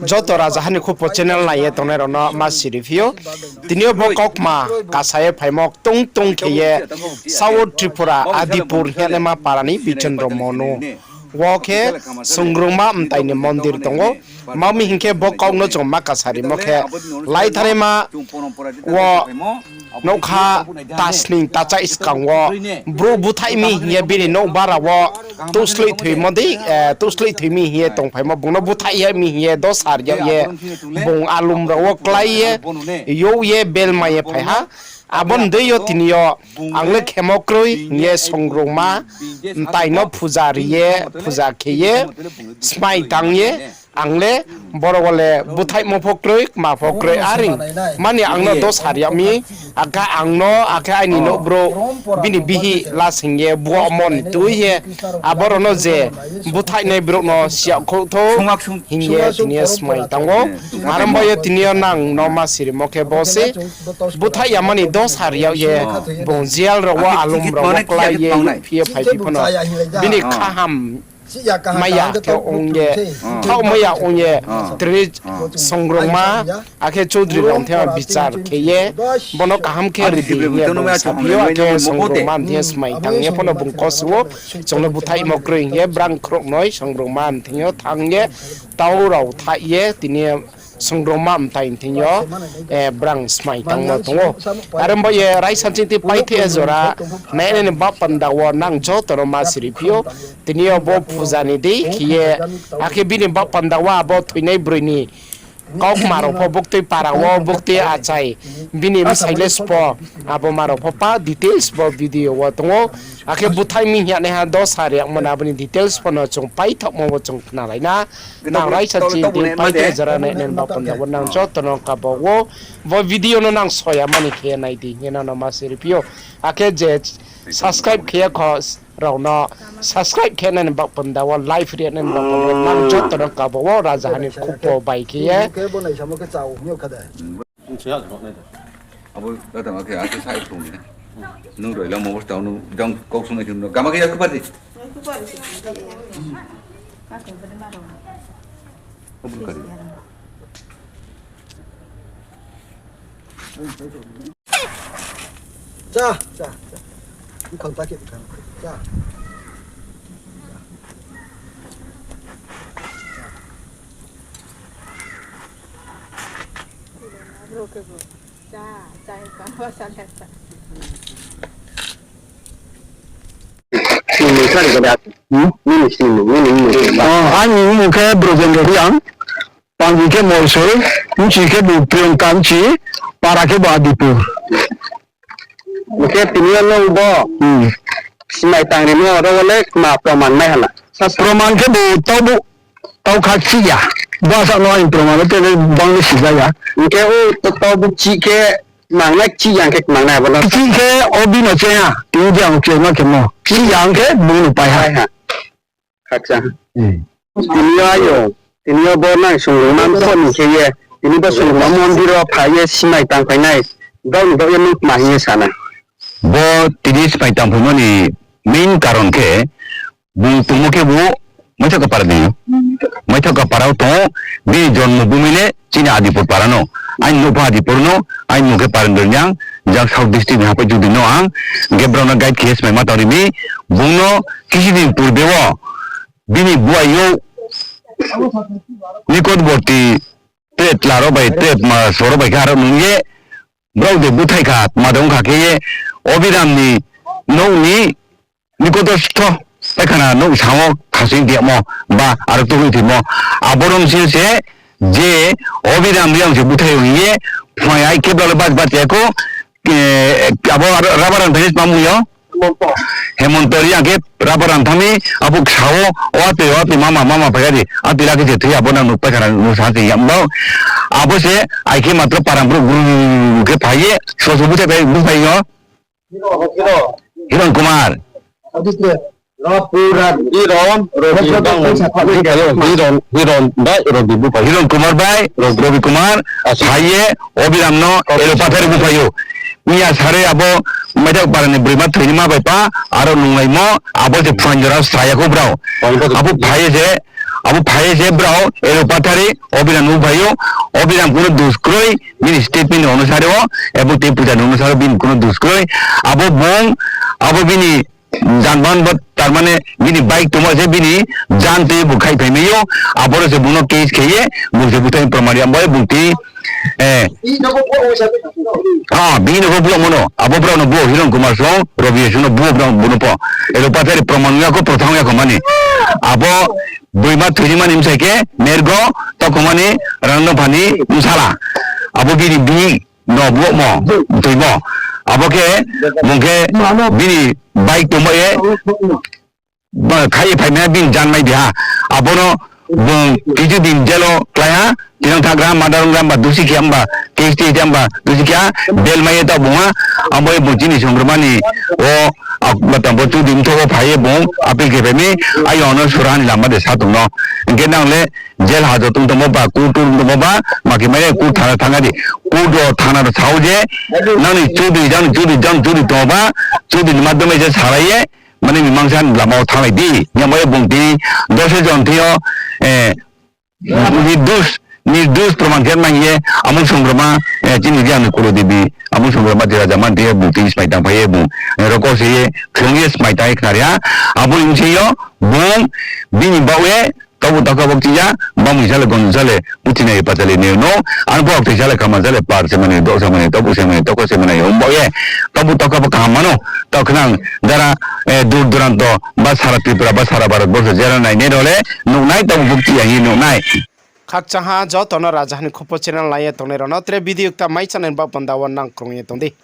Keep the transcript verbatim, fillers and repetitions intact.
Joto Rajaha ni Khupo channel nai ye tongnai rao no ma siri phi ou. Tini yo bo kaukma kasa ye phaimo tong tong khe ye South Tripura Adipur hing ye naima para ni Bichendra Monu wo khe Songrungma mtai ni mondir tong ou. Ma mi hing khe bo kau no chung ma kasa rimo khe, laithanaima wo nougkha tasning tachaih skang wo brouh búthaih mi hing ye bini nouh bara wo touhsloih thoimo dei, touhsloih thoi mi hing ye tongphaimo, bung no búthaih ya mi hing ye dosa ri yag ye, bung alum rao wo klái ye, youh ye, belmai ye phai ha. Abo ni dei yo tini yo ang le khemo kroi hing ye Songrungma mtai no phuja ri ye, phuja khe ye, smai tang ye, ang le boro wo le búthaihmo pho kroi, kma pho kroi, are mani ang no dosa ri yag mi, akhe ang no, akhe aini nouh brouh, bini bihih lasing ye, buamo ni tui ye, abo rao no je búthaihnai brouh no si yag khouh thou hing ye tini yo smai tang ou. Are ong ba ye tini yo nang no ma sirimo khe bo se, búthaih yamani dosa ri yag ye, bung jail rao wo, alum rao wo klái ye, youhphi ye, phaiphi pho no bini khaham mai ya khe ong ye, thaohmai ya ong ye, tini Songrungma, akhe Choudri rao thing yo bichar khe ye, bo no kaham khe ridi hing ye bung saphi ou, akhe Songrungma thing yo smai tang ye pho no bung kose ou, chung no búthaihmo kroi hing ye, brang khrouhnoi Songrungma thing yo thanng ye, tau rao thaih ye, tini Songrungma mtai thing yo, brang smai tangmo tong ou. Are ong ba ye raisa chingthi paithe jora nainai ni baoh panda wo nang joto no ma siri phi ou. Tini yo bo phuja ni dei khe ye, akhe bini baoh panda wo abo thoinai broi ni kaukma rao pho buktui para wo, buktui achai, bini bsai le sbo, abo ma rao pho pa details bo video wo tong ou. Akhe búthaih mi hing ye naiha dosa ri yagmo no abo ni details pho no chung paithaohmo wo chung khnalai na. Nang raisa chingthi paithe jora nainai ni baoh panda wo nang joto no kabo ou. Bo video no nang soyamani khe ye nai di hing ye nang no ma siri phi ou. Akhe je subscribe khe ya kho rao no subscribe khe nai ni baoh panda wo, like ri nai ni baoh panda wo nang joto no kabo ou, Rajaha ni Khupo bai khe ye. Abo gatang khe, akhe sa tong ni. Nung roi lamo bo tau nung jang kau sung nai khe nung gama khe ya kupar di. Cha, cha, cha. Bukhang ta khe bukhang. Cha. Aini mmung khe Brojendra Reang, panji khe Molsoi, bchi khe bo Priyanka bchi, para khe bo Adipur. Hing khe tini yo nung bo smai tang rimo oro wo le kma proman mai hala? Proman khe bo tau kha chih ya. Bo asa no aini proman le tele bang le sija ya. Hing khe o tau bo chih khe mangnai, chih ya hing khe mangnai abo no? Chih khe o bino che ya, tini jang khe ma khemo. Chih ya hing khe bung no pai ha. Khakcha. Tini yo ayo, tini yo bo nang Songrungma mthoh ni khe ye, tini bo Songrungma mondir wo phai ye smai tang phainai, brao ni baoh ye nung kma hing ye sa nai? Bo tini smai tang phaimo ni main karon khe, bung tongmo khe bo Maithaoka para ni, Maithaoka para wo tong ou, bini jonmo bumi le chini Adipur para no, aini nouh pho Adipur no, aini mmung khe Parendra Reang, jang South district ni hapai judi no ang, hing khe brao no guide khe ye smai ma tang ri mi, bung no kisi din purbe wo, bini buai yo, nikotborti tre tla rao bai, tre ma soro bai khe aro nung ye, brao je búthaih kha, tma de ong kha khe ye, Obiram ni nouh ni nikotostho, paikha na nouh sa wo khasing tiyamo, ba aro tuh thoimo, abo rao sing se, je Obiram Reang se búthaih hing ye, phuaing ai khe brao le bat bat ya kho, abo Rabaran tha ni tma mung yo? Hemonto Reang khe Rabaran tha mi, abo ksa wo, o atoi, o atoi mama, mama phai ya di, atoi la khe se thoi abo nang nuh paikha na nuh sa se yam bao. Abo se, ai khe matro param brouh gru khe phai ye, so so búthaih phai, búthaih yo. Hiron Kumar. Hiron, Hiron bai Robi búphai ou. Hiron Kumar bai Robi Kumar, phai ye Obiram no elo pathar búphai ou. Miya sare abo Maithaoka para ni broima thoinaima bai pa, aro nunglaimo, abo se phuaing jora sra ya kho brao. Abo phai ye se, Abo phai ye se brao Elo Pathari, Obiram no phai ou, Obiram kuno dus kroi, bini statement ni onusare wo, ebong tei puja ni onusare wo bini kuno dus kroi, abo bung, abo bini janban bo, tar mane bini bike tongmo se bini jan tei bo khaihphai mai ou, aboro se bung no case khe ye, bung se búthaih ni proman ri ya, abo ye bung tei, eh, Ah, bini no pho brouh mo no, abo brao no brouh Hiron Kumar song, Robi song no brouh brao bung no pho. Elo Pathari proman ong ya kho, prothang ong ya kho mani. Abo boima thoini mani bsai khe, Mergo, tokho mani, Rang no phani, bsala. Abo bini bini no brouh mo, thoimo. Abo khe, bung khe, bini bike tongmo ye, ba, khai ye phai mai ha, bini jan mai di ha. Abo no bung kichu din jail wo klái ha, tinang thagra, murder ong gra, ba dusi khe amba, case tei amba, dusi khe ha, bail mai ye taoh bung ha, abo ye bung chini songroma ni, o, a, ba tang bo chudri mthoh wo phai ye bung, appeal khe phai mi, ayong no sura ni lama de sa tong no. Hing khe nang le, jail ha jo tong tongmo ba, court tong tongmo ba, ma khe mai ye court thana thanng ha di. Court ro thana ro sao je, nang ni chudri, jang ni chudri, jang chudri tongmo ba, chudri ni madhyome se salai ye, mane mimangsa ni lama wo thannglai di. Hing ye abo ye bung tini dos jon thing yo, eh, nirdus, nirdus proman khe nang ye, amung songroma, eh, chini Reang ni Kuro Devi, amung songroma je raja man thing ye bung tini smai tang phai ye bung, eh, rokho se ye, khlung ye smai tang ye khnari ha. Abo ni bsing yo, bung, bini baoh ye, taobu tokha bo kchi ya, bamui sale, gonju sale, puthi nai pachali ni no, ang bo thoi sale, khama sale, par se mani, doh se mani, taobu se mani, tokho se mani, hum baoh ye, taobu tokha bo kaham mano, taoh khnang, jara, eh, dur duranto, ba sara Tripura, ba sara Bharat borso, jera nainai rao le, nuhnai, taobu bo kchi ya hing ye nuhnai. Khakchang ha joto no Rajaha ni Khupo channel nai ye tongnai rao no, tre video kta mai chanai ba panda wo nang krung ye tong di.